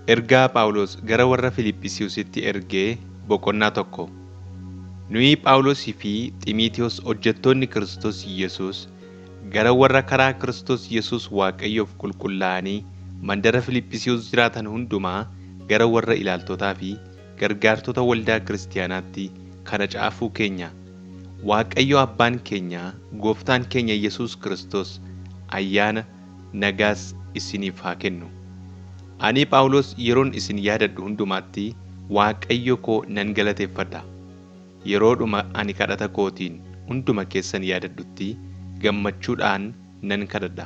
Ergaa Phaawulos gara warra Fiiliphisiyuusitti ergee boqonnaa 1. Nuyi Phaawulosii fi Xiimotewos hojjettoonni Kiristoos Yesuus gara warra karaa Kiristoos Yesuus Waaqayyoof qulqullaa'anii mandara Fiiliphisiyuus jiraatan hundumaa, gara warra ilaaltotaa fi gargaartota waldaa kiristaanaatti kana caafuu keenya. Waaqayyo Abbaan keenya, Gooftaan keenya Yesuus Kiristoos ayyaana, nagaas isiniif haa kennu. Ani Phaawulos yeroon isin yaadadhu hundumaatti Waaqayyo koo nan galateeffadha. Yeroodhuma ani kadhata kootiin hunduma keessan yaadadhutti gammachuudhaan nan kadhadha.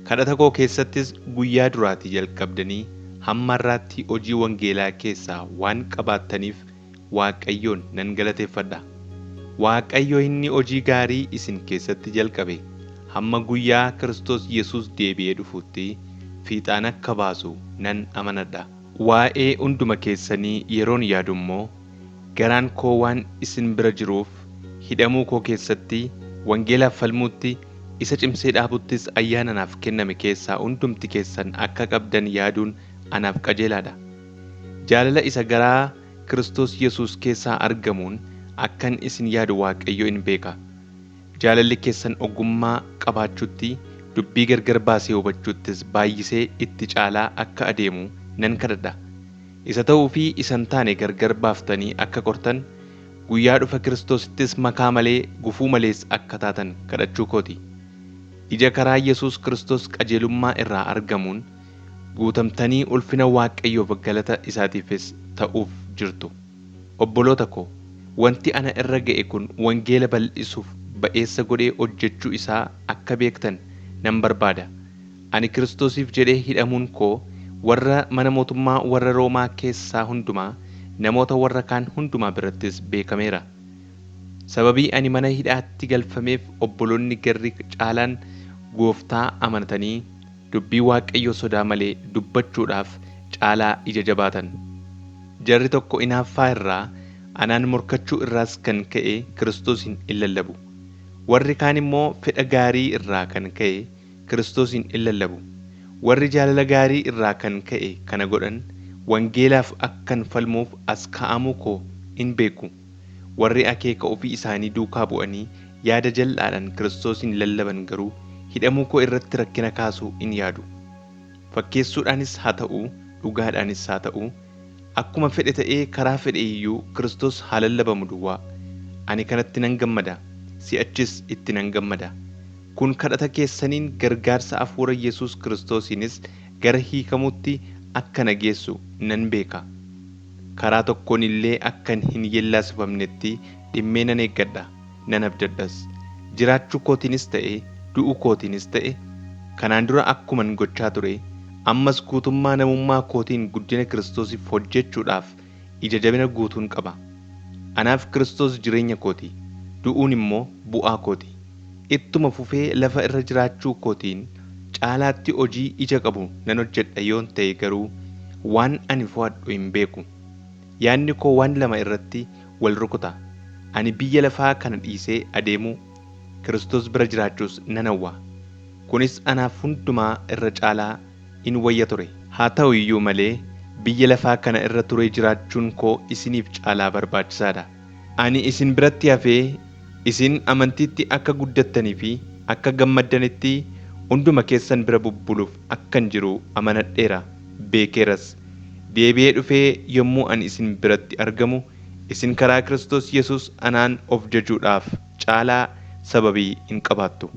Kadhata koo keessattis guyyaa duraatii jalqabdanii hamma har'aatti hojii wangeelaa keessaa waan qabaattaniif Waaqayyoon nan galateeffadha. Waaqayyo inni hojii gaarii isin keessatti jalqabe hamma guyyaa Kiristoos Yesuus deebi'ee dhufutti fiixaan akka baasu nan amanadha. Waa'ee hunduma keessanii yeroon yaadu immoo garaan koo waan isin bira jiruuf, hidhamuu koo keessatti, wangeelaaf falmuutti, isa cimsee dhaabuttis ayyaana anaaf kenname keessaa hundumti keessan akka qabdan yaaduun anaaf qajeelaa dha. Jaalala isa garaa Kiristoos Yesuus keessaa argamuun akkan isin yaadu Waaqayyo in beeka. Jaalalli keessan ogummaa qabaachuutti, dubbii gargar baasee hubachuuttis baay'isee itti caalaa akka adeemu nan kadhadha. Isa ta'uu fi isa hin taane gargar baaftanii akka qortan, guyyaa dhufa Kiristoosittis makaa malee, gufuu malees akka taatan kadhachuu koo ti. Ija karaa Yesuus Kiristoos qajeelummaa irraa argamuun guutamtanii ulfina Waaqayyoof galata isaatiifis ta'uuf jirtu. Obboloota ko, wanti ana irra ga'e kun wangeela bal'isuuf ba'eessa godhee hojjechuu isaa akka beektan nan barbaada. Ani Kiristoosiif jedhee hidhamuun koo warra mana mootummaa warra Roomaa keessaa hundumaa, namoota warra kaan hundumaa birattis beekameera. Sababii ani mana hidhaatti galfameef obboloonni garri caalaan Gooftaa amanatanii dubbii Waaqayyoo sodaa malee dubbachuudhaaf caalaa ija jabaatan. Jarri tokko inaaffaa irraa, anaan morkachuu irraas kan ka'e Kiristoosin in lallabu. Warri kaan immoo fedha gaarii irraa kan ka'e Kiristoosin in lallabu. Warri jaalala gaarii irraa kan ka'e kana godhan, wangeelaaf akkan falmuuf as kaa'amuu koo in beeku. Warri akeeka ofii isaanii duukaa bu'anii yaada jal'aadhaan Kiristoosin lallaban garuu hidhamuu koo irratti rakkina kaasuu in yaadu. Fakkeessuudhaanis haa ta'u, dhugaadhaanis haa ta'u, akkuma fedhe ta'ee karaa fedhe iyyuu Kiristoos haa lallabamu duwwaa. Ani kanatti nan gammada, si'achis itti nan gammada. Kun kadhata keessaniin gargaarsa hafuura Yesuus Kiristoosiinis gara hiikamuutti akka na geessu nan beeka. Karaa tokkoon illee akkan hin yeellaasifamnetti dhimmee nan eeggadha, nan abdadhas. Jiraachuu kootiinis ta'e, du'uu kootiinis ta'e, kanaan dura akkuman gochaa ture, ammas guutummaa namummaa kootiin guddina Kiristoosiif hojjechuudhaaf ija jabina guutuun qaba. Anaaf Kiristoos jireenya koo ti, du'uun immoo bu'aa koo ti. Ittuma fufee lafa irra jiraachuu kootiin caalaatti hojii ija qabu nan hojjedha yoon ta'e garuu waan ani fo'adhu hin beeku. Yaadni koo waan lama irratti wal rukuta. Ani biyya lafaa kana dhiisee adeemuu, Kiristoos bira jiraachuus nan hawwa. Kunis anaaf hundumaa irra caalaa in wayya ture. Haa ta'u iyyuu malee, biyya lafaa kana irra turee jiraachuun koo isiniif caalaa barbaachisaa dha. Ani isin biratti hafee, isin amantiitti akka guddattanii fi akka gammaddanitti hunduma keessan bira bubbuluuf akkan jiru amanadheera, beekeeras. Deebi'ee dhufee yommuu ani isin biratti argamu, isin karaa Kiristoos Yesuus anaan of jajuudhaaf caalaa sababii in qabaattu.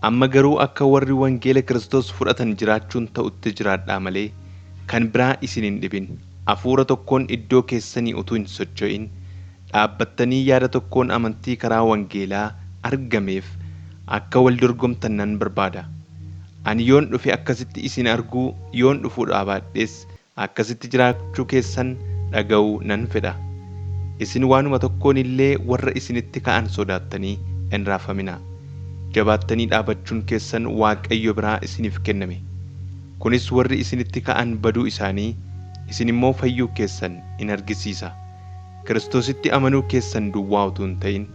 Amma garuu akka warri wangeela Kiristoos fudhatan jiraachuun ta'utti jiraadhaa malee, kan biraa isin hin dhibin. Hafuura tokkoon iddoo keessanii utuu hin socho'in dhaabbattanii yaada tokkoon amantii karaa wangeelaa argameef akka wal dorgomtan nan barbaada. Ani yoon dhufe akkasitti isin arguu, yoon dhufuu baadhes akkasitti jiraachuu keessan dhaga'uu nan fedha. Isin waanuma tokkoon illee warra isinitti ka'an sodaattanii hin raafaminaa. Jabaattanii dhaabachuun keessan Waaqayyo biraa isiniif kenname. Kunis warri isinitti ka'an baduu isaanii, isin immoo fayyuu keessan in argisiisa. Kiristoositti amanuu keessan duwwaa utuu hin ta'in,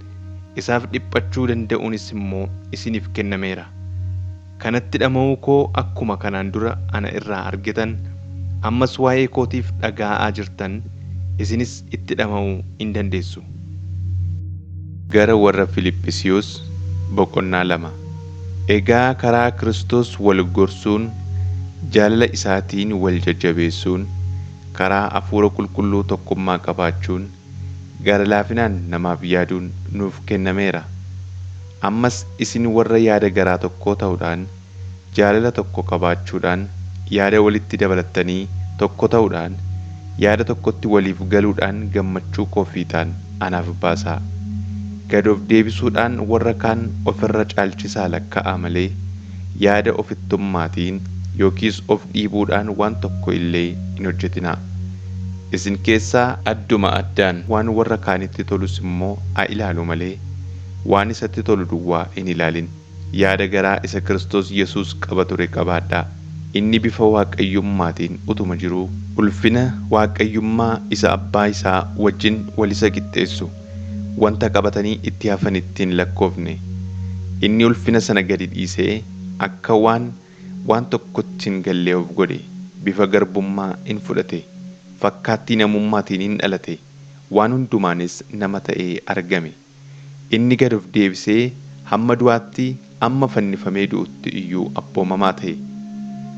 isaaf dhiphachuu danda'uunis immoo isiniif kennameera. Kanatti dhama'uu koo akkuma kanaan dura ana irraa argitan, Ammas waa'ee kootiif dhaga'aa jirtan isinis itti dhama'uu in dandeessu. Gara warra Fiiliphisiyuus boqonnaa 2. Egaa karaa Kiristoos wal gorsuun, jaalala isaatiin wal jajjabeessuun, karaa Hafuura Qulqulluu tokkummaa qabaachuun, gara laafinaan namaaf yaaduun nuuf kennameera. Ammas isin warra yaada garaa tokkoo ta'uudhaan, jaalala tokko qabaachuudhaan, yaada walitti dabalattanii tokko ta'uudhaan, yaada tokkotti waliif galuudhaan gammachuu koo fiixaan anaaf baasaa. Gad of deebisuudhaan warra kaan ofirra caalchisaa lakkaa'aa malee yaada ofittummaatiin yookiis of dhiibuudhaan waan tokko illee hin hojjetinaa. Isin keessaa adduma addaan waan warra kaanitti tolus immoo haa ilaalu malee waan isatti tolu duwwaa hin ilaalin. Yaada garaa isa Kiristoos Yesuus qaba ture qabaadhaa. Inni bifa waaqayyummaatiin utuma jiruu, ulfina waaqayyummaa isa abbaa isaa wajjin wal isa qixxeessu wanta qabatanii itti hafanitti hin lakkoofne. Inni ulfina sana gadi dhiisee akka waan waan tokkotti hin gallee of godhe, bifa garbummaa in fudhate, fakkaattii namummaatiin in dhalate, waan hundumaanis nama ta'ee argame. Inni gad of deebisee hamma du'aatti, hamma fannifamee du'utti iyyuu abboomamaa ta'e.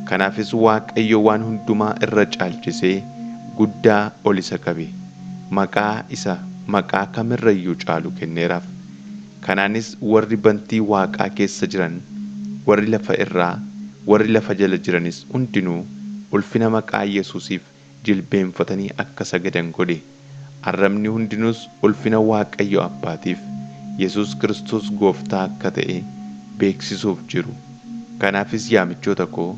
Kanaafis Waaqayyo waan hundumaa irra caalchisee guddaa ol isa qabe, maqaa isa maqaa kam irra iyyuu caalu kenneeraaf. Kanaanis warri bantii waaqaa keessa jiran, warri lafa irraa, warri lafa jala jiranis hundinuu ulfina maqaa Yesuusiif jilbeenfatanii akka sagadan godhe. Arrabni hundinuus ulfina Waaqayyo Abbaatiif Yesuus Kiristoos Gooftaa akka ta'e beeksisuuf jiru. Kanaafis yaa michoota koo,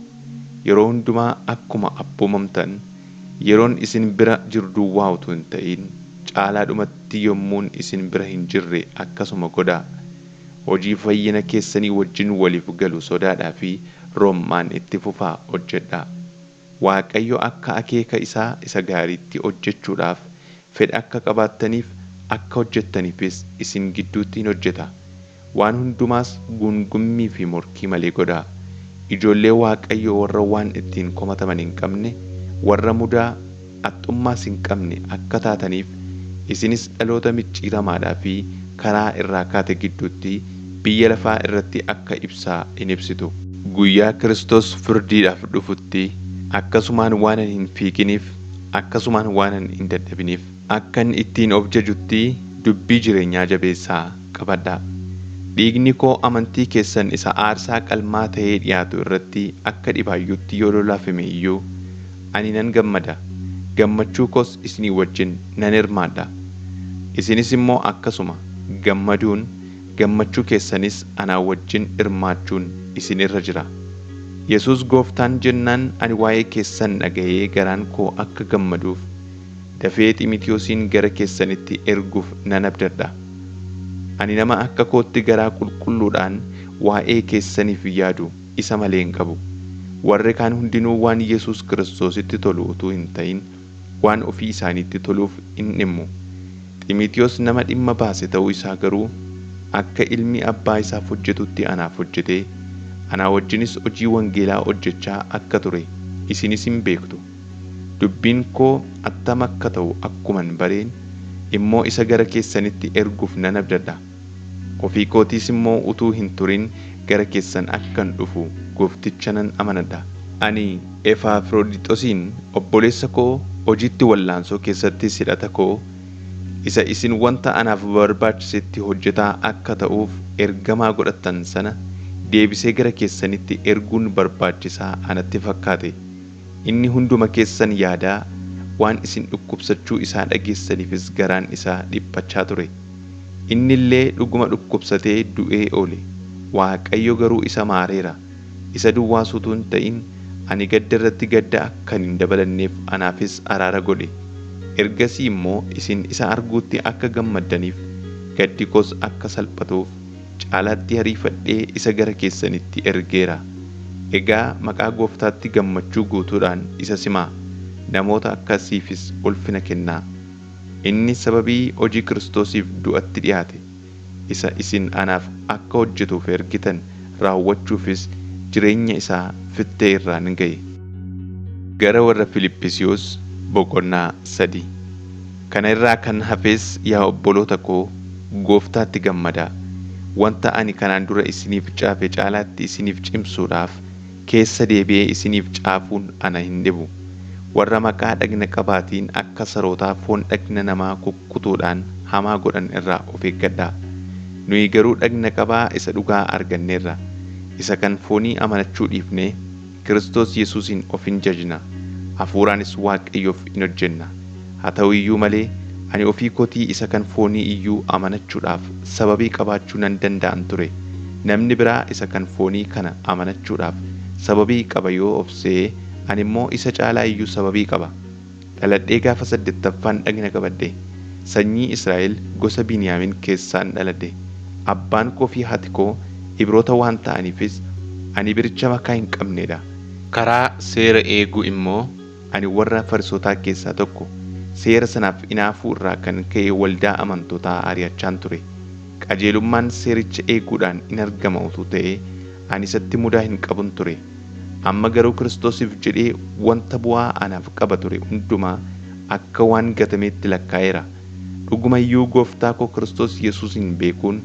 yeroo hundumaa akkuma abboomamtan, yeroon isin bira jiru duwwaa utuu hin ta'in, caalaadhumatti yommuun isin bira hin jirre akkasuma godhaa. Hojii fayyina keessanii wajjin waliif galu sodaadhaa fi rom'aan itti fufaa hojjedhaa. Waaqayyo akka akeeka isaa isa gaariitti hojjechuudhaaf fedha akka qabaattaniif, akka hojjettaniifis isin gidduutti in hojjeta. Waan hundumaas guungummii fi morkii malee godhaa. Ijoollee Waaqayyoo warra waan ittiin komataman hin qabne, warra mudaa, haxxummaas hin qabne akka taataniif, isinis dhaloota micciiramaadhaa fi karaa irraa kaate gidduutti biyya lafaa irratti akka ibsaa in ibsitu. Guyyaa Kiristoos firdiidhaaf dhufutti akkasumaan waanan hin fiiginiif, akkasumaan waanan hin dadhabiniif, akkan ittiin of jajutti dubbii jireenyaa jabeessaa qabadhaa. Dhiigni koo amantii keessan isa aarsaa qalmaa ta'ee dhi'aatu irratti akka dhibaayyuutti yoo lolaafame iyyuu, ani nan gammada, gammachuu koos isinii wajjin nan hirmaadha. Isinis immoo akkasuma gammaduun, gammachuu keessanis anaa wajjin hirmaachuun isin irra jira. Yesuus Gooftaan jennaan ani waa'ee keessan dhaga'ee garaan koo akka gammaduuf, dafee Xiimotewosiin gara keessanitti erguuf nan abdadha. Ani nama akka kootti garaa qulqulluudhaan waa'ee keessaniif yaadu isa malee hin qabu. Warri kaan hundinuu waan Yesuus Kiristoositti tolu utuu hin ta'in waan ofii isaaniitti toluuf in dhimmu. Xiimotewos nama dhimma baase ta'uu isaa garuu akka ilmi abbaa isaaf hojjetutti anaaf hojjetee, anaa wajjinis hojii wangeelaa hojjechaa akka ture isinis in beektu. Dubbiin koo attam akka ta'u akkuman bareen immoo isa gara keessanitti erguuf nan abdadha. Ofii kootiis immoo utuu hin turin gara keessan akkan dhufu Goofticha nan amanadha. Ani Ephafrodixosiin obboleessa koo hojiitti wallaansoo keessattis hidhata koo, isa isin wanta anaaf barbaachisetti hojjetaa akka ta'uuf ergamaa godhattan sana deebisee gara keessanitti erguun barbaachisaa anatti fakkaate. Inni hunduma keessan yaadaa, waan isin dhukkubsachuu isaa dhageessaniifis garaan isaa dhiphachaa ture. Inni illee dhuguma dhukkubsatee du'ee oole. Waaqayyo garuu isa maareera. Isa duwwaas utuu hin ta'in ani gadda irratti gadda akkan hin dabalanneef anaafis araara godhe. Ergasii immoo isin isa arguutti akka gammaddaniif, gaddi koos akka salphatuuf caalaatti ariifadhee isa gara keessanitti ergeera. Egaa maqaa Gooftaatti gammachuu guutuudhaan isa simaa, namoota akkasiifis ulfina kennaa. Inni sababii hojii Kiristoosiif du'atti dhi'aate, isa isin anaaf akka hojjetuuf ergitan raawwachuufis jireenya isaa fittee irraan ga'e. Gara warra Fiiliphisiyuus boqonnaa 3. Kana irraa kan hafes yaa obboloota koo gooftaatti gammadaa. Wanta ani kanaan dura isiniif caafe caalaatti isiniif cimsuudhaaf keessa deebi'ee isiniif caafuun ana hin dhibu. Warra maqaa dhagna qabaatiin akka sarootaa foon dhagna namaa kukkutuudhaan hamaa godhan irraa of eeggadhaa. Nuyi garuu dhagna qabaa isa dhugaa arganneerra. Isa kan foonii amanachuu dhiifnee Kiristoos Yesuusiin of hin jajna. Hafuuraanis Waaqayyoof in hojjenna. Haa ta'u iyyuu malee ani ofii kootii isa kan foonii iyyuu amanachuudhaaf sababii qabaachuu nan danda'an ture. Namni biraa isa kan foonii kana amanachuudhaaf sababii qaba yoo of se'e ani immoo isa caalaa iyyuu sababii qaba. Dhaladhee gaafa saddeettaffaan dhagna qabadhe. Sanyii Israa'el gosa Biniyaamin keessaan dhaladhe. Abbaan koo fi haati koo Ibroota waan ta'aniifis ani biricha makaa hin qabnedha. Karaa seera eeguu immoo ani warra Farisootaa keessaa tokko. Seera sanaaf inaafuu irraa kan ka'e waldaa amantootaa ari'achaan ture. Qajeelummaan seericha eeguudhaan in argama utuu ta'ee ani isatti mudaa hin qabun ture. Amma garuu Kiristoosiif jedhee wanta bu'aa anaaf qaba ture hundumaa akka waan gatameetti lakkaa'eera. Dhuguma iyyuu gooftaa koo Kiristoos Yesuusin beekuun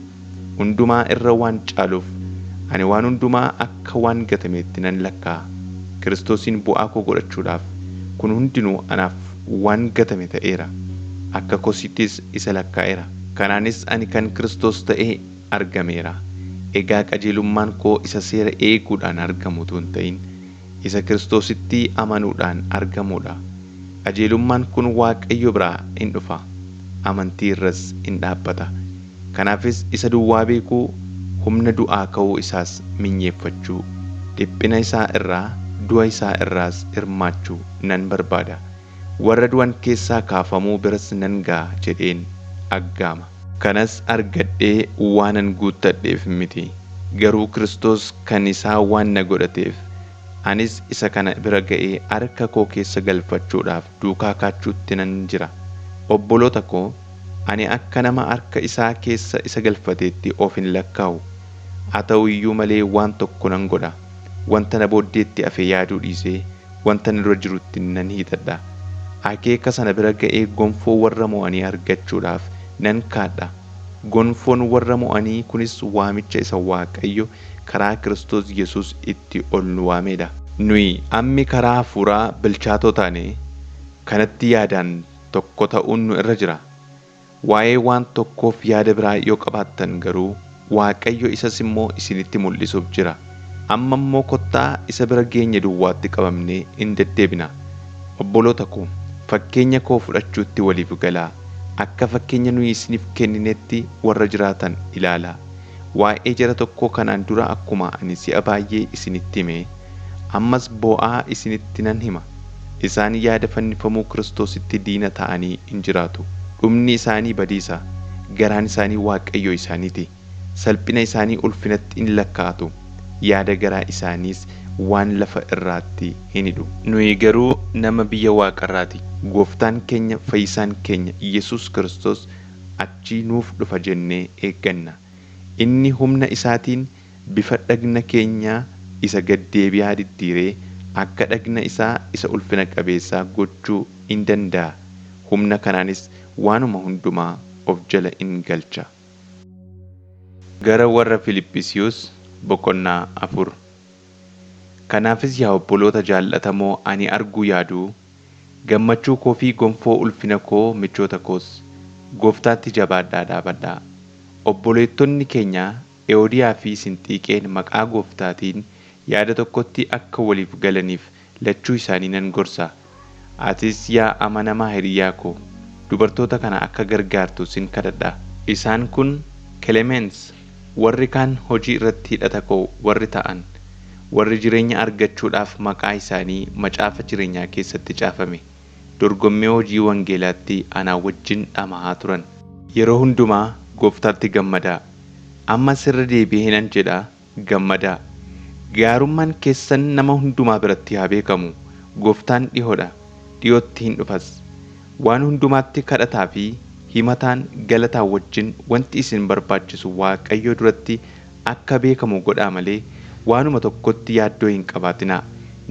hundumaa irra waan caaluuf ani waan hundumaa akka waan gatameetti nan lakkaa'a. Kiristoosiin bu'aa koo godhachuudhaaf kun hundinuu anaaf waan gatame ta'eera. Akka kosiittis isa lakkaa'eera. Kanaanis ani kan Kiristoos ta'ee argameera. Egaa qajeelummaan koo isa seera eeguudhaan argamu utuu hin ta'in isa Kiristoositti amanuudhaan argamudha. Qajeelummaan kun Waaqayyo biraa in dhufa, amantii irras in dhaabbata. Kanaafis isa duwwaa beekuu, humna du'aa ka'uu isaas minyeeffachuu, dhiphina isaa irraa, du'a isaa irraas hirmaachuu nan barbaada. Warra du'an keessaa kaafamuu biras nan ga'a jedheen aggaama. Kanas argadhee waanan guuttadheef miti. Garuu Kiristoos kan isaa waan na godhateef anis isa kana bira ga'ee harka koo keessa galfachuudhaaf duukaa kaachuutti nan jira. Obboloota koo, ani akka nama harka isaa keessa isa galfateetti of hin lakkaa'u. Haa ta'u iyyuu malee waan tokko nan godha. Wanta na booddeetti hafe yaaduu dhiisee wanta na dura jirutti nan hiixadha. Akeeka sana bira ga'ee gonfoo warra mo'anii argachuudhaaf nan kaadha. Gonfoon warra mo'anii kunis waamicha isa Waaqayyo karaa Kiristoos Yesuus itti ol nu waamedha. Nuyi ammi karaa hafuuraa bilchaatoo taane kanatti yaadaan tokko ta'uun nu irra jira. Waa'ee waan tokkoof yaada biraa yoo qabaattan garuu Waaqayyo isas immoo isinitti mul'isuuf jira. Amma immoo kottaa isa bira geenye duwwaatti qabamnee in deddeebina. Obboloota koo, fakkeenya koo fudhachuutti waliif galaa. Akka fakkeenya nuyi isiniif kenninetti warra jiraatan ilaalaa. Waa'ee jara tokkoo kanaan dura akkuma ani si'a baay'ee isinitti hime, ammas boo'aa isinitti nan hima. Isaan yaada fannifamuu Kiristoositti diina ta'anii in jiraatu. Dhumni isaanii badiisa, garaan isaanii Waaqayyo isaaniiti. Salphina isaanii ulfinatti in lakkaa'atu. Yaada garaa isaaniis waan lafa irraatti hin hidhu. Nuyi garuu nama biyya waaqarraati. Gooftaan keenya fayyisaan keenya Yesuus Kiristoos achii nuuf dhufa jennee eegganna. Inni humna isaatiin bifa dhagna keenyaa isa gad deebi'aa diddiiree akka dhagna isaa isa ulfina qabeessaa gochuu in danda'a. Humna kanaanis waanuma hundumaa of jala in galcha. Gara warra Fiiliphisiyuus boqonnaa 4. Kanaafis yaa obboloota jaallatamoo ani arguu yaadu, gammachuu koo fi gonfoo ulfina koo michoota koos, gooftaatti jabaadhaa dhaabadhaa. Obboleettonni keenya Eewodiyaa fi Sinxiiqeen maqaa gooftaatiin yaada tokkotti akka waliif galaniif lachuu isaanii nan gorsa. Atis yaa amanamaa hiriyaa koo, dubartoota kana akka gargaartu sin kadhadha. Isaan kun Kelemeens warri kaan hojii irratti hidhata koo warri ta'an, warri jireenya argachuudhaaf maqaa isaanii macaafa jireenyaa keessatti caafame, dorgommii hojii wangeelaatti anaa wajjin dhama'aa turan. Yeroo hundumaa gooftaatti gammadaa. Ammas irra deebi'ee nan jedha, gammadaa! Gaarummaan keessan nama hundumaa biratti haa beekamu. Gooftaan dhihoo dha, dhiyootti hin dhufas. Waan hundumaatti kadhataa fi himataan galataa wajjin wanti isin barbaachisu Waaqayyo duratti akka beekamu godhaa malee waanuma tokkotti yaaddoo hin qabaatinaa.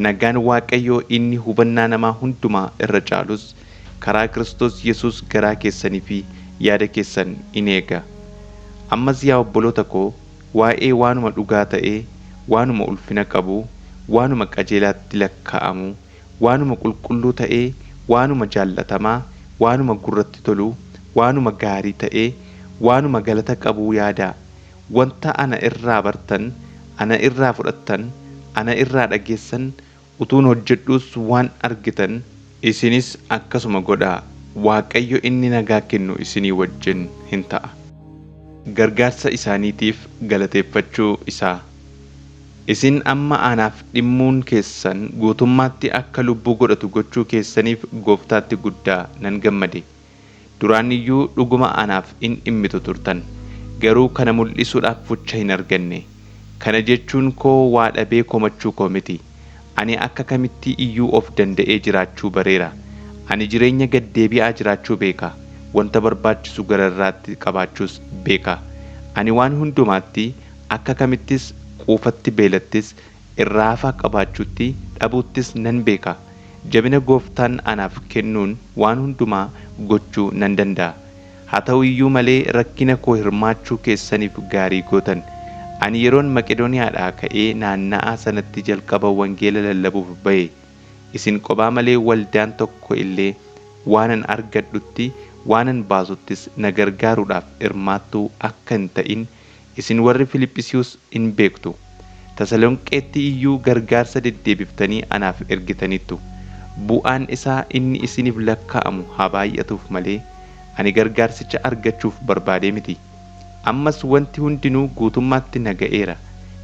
Nagaan Waaqayyoo inni hubannaa namaa hundumaa irra caalus karaa Kiristoos Yesuus garaa keessanii fi yaada keessan in eega. Ammas yaa obboloota koo, waa'ee waanuma dhugaa ta'ee, waanuma ulfina qabu, waanuma qajeelaatti lakkaa'amu, waanuma qulqulluu ta'ee, waanuma jaallatamaa, waanuma gurratti tolu, waanuma gaarii ta'ee, waanuma galata qabuu yaadaa. Wanta ana irraa bartan, ana irraa fudhattan, ana irraa dhageessan, utuun hojjedhuus waan argitan, isinis akkasuma godhaa. Waaqayyo inni nagaa kennu isinii wajjin hin ta'a. Gargaarsa isaaniitiif galateeffachuu isaa. Isin amma anaaf dhimmuun keessan guutummaatti akka lubbuu godhatu gochuu keessaniif Gooftaatti guddaa nan gammade. Duraan iyyuu dhuguma anaaf in dhimmitu turtan, garuu kana mul'isuudhaaf fucha hin arganne. Kana jechuun koo waa dhabee komachuu koo miti. Ani akka kamitti iyyuu of danda'ee jiraachuu bareera. Ani jireenya gad deebi'aa jiraachuu beeka, wanta barbaachisu gararraatti qabaachuus beeka. Ani waan hundumaatti, akka kamittis quufatti beelattis, irraa hafaa qabaachuutti dhabuuttis nan beeka. Jabina Gooftaan anaaf kennuun waan hundumaa gochuu nan danda'a. Haa ta'u iyyuu malee rakkina koo hirmaachuu keessaniif gaarii gootan. Ani yeroon Maqedooniyaadhaa ka'ee naanna'aa sanatti jalqaba wangeela lallabuuf ba'e, isin qophaa malee waldaan tokko illee waanan argadhutti, waanan baasuttis na gargaaruudhaaf hirmaattuu akka hin ta'in isin warri Filiphisiiyuus in beektu. Tasalonqeetti iyyuu gargaarsa deddeebiftanii anaaf ergitaniittu. Bu'aan isaa inni isiniif lakkaa'amu haa baay'atuuf malee ani gargaarsicha argachuuf barbaadee miti. Ammas wanti hundinuu guutummaatti na ga'eera,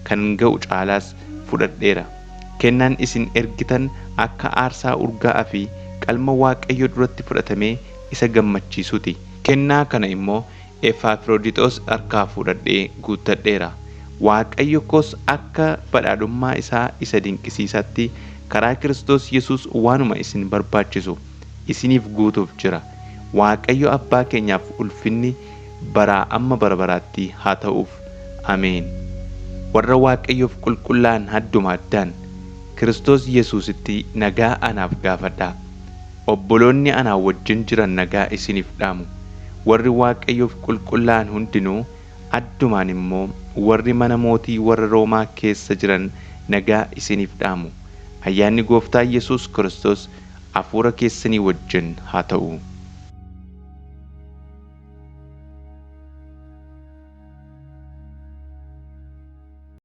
kan ga'u caalaas fudhadheera. Kennaan isin ergitan akka aarsaa urgaa'aa fi qalma Waaqayyo duratti fudhatamee isa gammachiisuuti. Kennaa kana immoo Ephaafrodixos harkaa fudhadhee guuttadheera. Waaqayyo koos akka badhaadhummaa isaa isa dinqisiisaatti karaa Kiristoos Yesuus waanuma isin barbaachisu isiniif guutuuf jira. Waaqayyo abbaa keenyaaf ulfinni baraa amma bara baraatti haa ta'uuf. Ameen. Warra Waaqayyoof qulqullaa'an adduma addaan Kiristoos Yesuusitti nagaa anaaf gaafadhaa. Obboloonni anaa wajjin jiran nagaa isiniif dhaamu. Warri Waaqayyoof qulqullaa'an hundinuu, addumaan immoo warri mana mootii warra Roomaa keessa jiran nagaa isiniif dhaamu. Ayyaanni Gooftaa Yesuus Kiristoos hafuura keessanii wajjin haa ta'u.